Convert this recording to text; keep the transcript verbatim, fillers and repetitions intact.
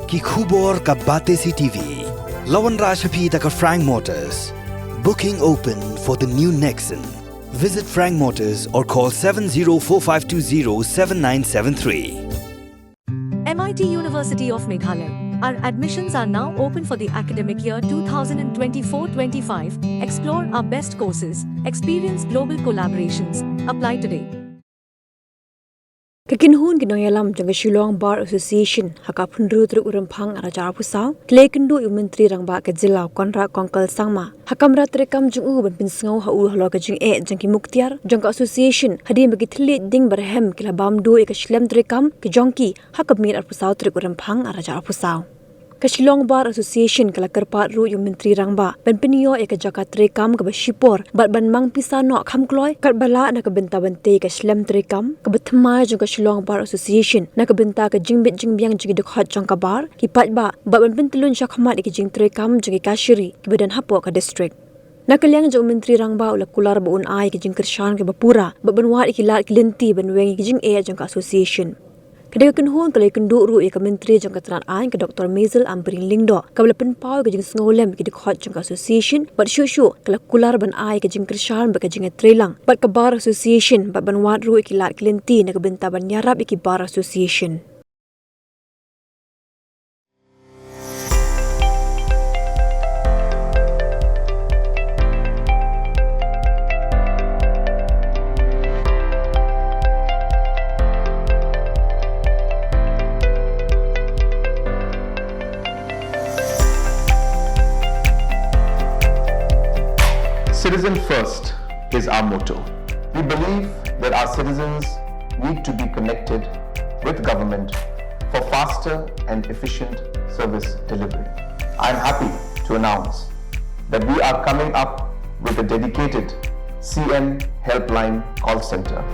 Ki khubor ka Batesi TV. La wanrah sha phi da ka Frank Motors. Booking open for the new Nexon. Visit Frank Motors or call seven zero four five two zero seven nine seven three. M I T University of Meghalaya. Our admissions are now open for the academic year twenty twenty-four twenty-five. Explore our best courses, experience global collaborations. Apply today. Ka kynhun ki nongïalam jong ka Shillong Bar Association ha ka pynru tarik u Rymphang arhajar arphew saw, ki la ïakynduh ïa u Myntri Rangbah ka jylla u Conrad Kongkal Sangma ha kamra treikam jong u ban pynsngew ha u halor ka jingeh jong ki muktiar jong ka association hadien ba ki thylliej ding barhem ki la bam duh ïa ka shlem treikam ka jong ki ha ka miet arphew saw tarik u Rymphang arhajar arphew saw. Ka Shillong Bar Association ka la kyrpad ruh ïa u Myntri Rangbah ban pynïoh ïa ka jaka treikam kaba shipor bad ban mang pisa noh kham kloi katba lah na ka bynta ban tei ka shlem treikam kaba thymmai jong ka Shillong Bar Association na ka bynta ka jingbit jingbiang jong ki dkhot jong ka bar, ki paidbah bad ban pyntyllun shakhmat ïa ki jingtreikam jong ki kashari kiba don hapoh ka district. Na ka liang jong u Myntri Rangbah u la kular ba un ai ïa ki jingkyrshan kiba pura bad ban wad ïa ki lad ki lynti ban weng ïa ki jingeh jong ka association. Ka dei ka kynhun ka la ïakynduh ruh ïa ka Myntri jong ka tnat aiñ ka Doctor Maisel Ampareen Lyngdoh kaba la pynpaw ïa ka jingsngewlem ïa ki dkhot jong ka association bad shuh shuh ka la kular ban ai ïa ka jingkyrshan bad ka jingïatreilang bad ka Bar Association bad ban wad ruh ïa ki lad ki lynti na ka bynta ban ïarap ïa ki Bar Association. Citizen first is our motto. We believe that our citizens need to be connected with government for faster and efficient service delivery. I am happy to announce that we are coming up with a dedicated C M Helpline call center.